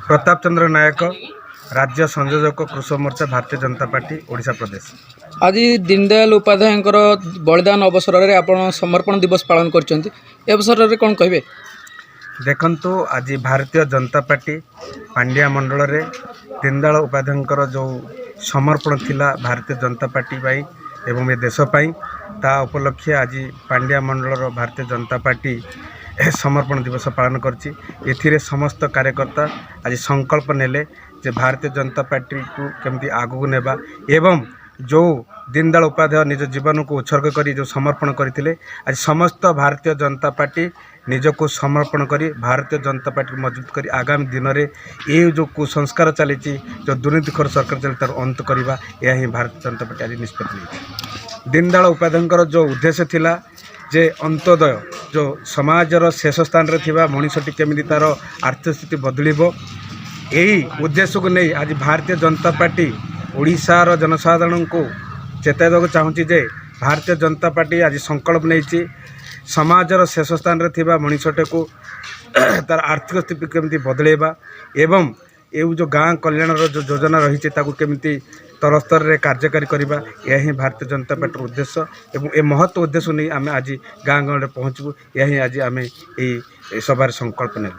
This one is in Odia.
ପ୍ରତାପ ଚନ୍ଦ୍ର ନାୟକ, ରାଜ୍ୟ ସଂଯୋଜକ, କୃଷକ ମୋର୍ଚ୍ଚା, ଭାରତୀୟ ଜନତା ପାର୍ଟି, ଓଡ଼ିଶା ପ୍ରଦେଶ। ଆଜି ଦୀନଦୟାଲ ଉପାଧ୍ୟାୟଙ୍କର ବଳିଦାନ ଅବସରରେ ଆପଣ ସମର୍ପଣ ଦିବସ ପାଳନ କରିଛନ୍ତି। ଏ ଅବସରରେ କ'ଣ କହିବେ? ଦେଖନ୍ତୁ, ଆଜି ଭାରତୀୟ ଜନତା ପାର୍ଟି ପାଣ୍ଡିଆ ମଣ୍ଡଳରେ ଦୀନଦୟାଳ ଉପାଧ୍ୟାୟଙ୍କର ଯେଉଁ ସମର୍ପଣ ଥିଲା ଭାରତୀୟ ଜନତା ପାର୍ଟି ପାଇଁ ଏବଂ ଏ ଦେଶ ପାଇଁ, ତା ଉପଲକ୍ଷେ ଆଜି ପାଣ୍ଡିଆ ମଣ୍ଡଳର ଭାରତୀୟ ଜନତା ପାର୍ଟି ସମର୍ପଣ ଦିବସ ପାଳନ କରିଛି। ଏଥିରେ ସମସ୍ତ କାର୍ଯ୍ୟକର୍ତ୍ତା ଆଜି ସଂକଳ୍ପ ନେଲେ ଯେ ଭାରତୀୟ ଜନତା ପାର୍ଟିକୁ କେମିତି ଆଗକୁ ନେବା ଏବଂ ଯେଉଁ ଦୀନଦୟାଳ ଉପାଧ୍ୟାୟ ନିଜ ଜୀବନକୁ ଉତ୍ସର୍ଗ କରି ଯେଉଁ ସମର୍ପଣ କରିଥିଲେ, ଆଜି ସମସ୍ତ ଭାରତୀୟ ଜନତା ପାର୍ଟି ନିଜକୁ ସମର୍ପଣ କରି ଭାରତୀୟ ଜନତା ପାର୍ଟିକୁ ମଜବୁତ କରି ଆଗାମୀ ଦିନରେ ଏଇ ଯେଉଁ କୁସଂସ୍କାର ଚାଲିଛି, ଯେଉଁ ଦୁର୍ନୀତିଖୋର ସରକାର ଚାଲିଛି, ତାର ଅନ୍ତ କରିବା, ଏହା ହିଁ ଭାରତୀୟ ଜନତା ପାର୍ଟି ଆଜି ନିଷ୍ପତ୍ତି ନେଇଛି। ଦୀନଦୟାଳ ଉପାଧ୍ୟାୟଙ୍କର ଯେଉଁ ଉଦ୍ଦେଶ୍ୟ ଥିଲା ଯେ ଅନ୍ତ୍ୟୋଦୟ, ଯେଉଁ ସମାଜର ଶେଷ ସ୍ଥାନରେ ଥିବା ମଣିଷଟି କେମିତି ତା'ର ଆର୍ଥିକ ସ୍ଥିତି ବଦଳିବ, ଏହି ଉଦ୍ଦେଶ୍ୟକୁ ନେଇ ଆଜି ଭାରତୀୟ ଜନତା ପାର୍ଟି ଓଡ଼ିଶାର ଜନସାଧାରଣଙ୍କୁ ଚେତାଇ ଦେବାକୁ ଚାହୁଁଛି ଯେ ଭାରତୀୟ ଜନତା ପାର୍ଟି ଆଜି ସଂକଳ୍ପ ନେଇଛି, ସମାଜର ଶେଷ ସ୍ଥାନରେ ଥିବା ମଣିଷଟାକୁ ତା'ର ଆର୍ଥିକ ସ୍ଥିତି କେମିତି ବଦଳାଇବା ଏବଂ ଏଇ ଯେଉଁ ଗାଁ କଲ୍ୟାଣର ଯେଉଁ ଯୋଜନା ରହିଛି, ତାକୁ କେମିତି ତଳ ସ୍ତରରେ କାର୍ଯ୍ୟକାରୀ କରିବା, ଏହା ହିଁ ଭାରତୀୟ ଜନତା ପାର୍ଟିର ଉଦ୍ଦେଶ୍ୟ। ଏବଂ ଏ ମହତ୍ଵ ଉଦ୍ଦେଶ୍ୟ ନେଇ ଆମେ ଆଜି ଗାଁ ଗହଳିରେ ପହଞ୍ଚିବୁ। ଏହା ହିଁ ଆଜି ଆମେ ଏଇ ସଭାରେ ସଂକଳ୍ପ ନେଲୁ।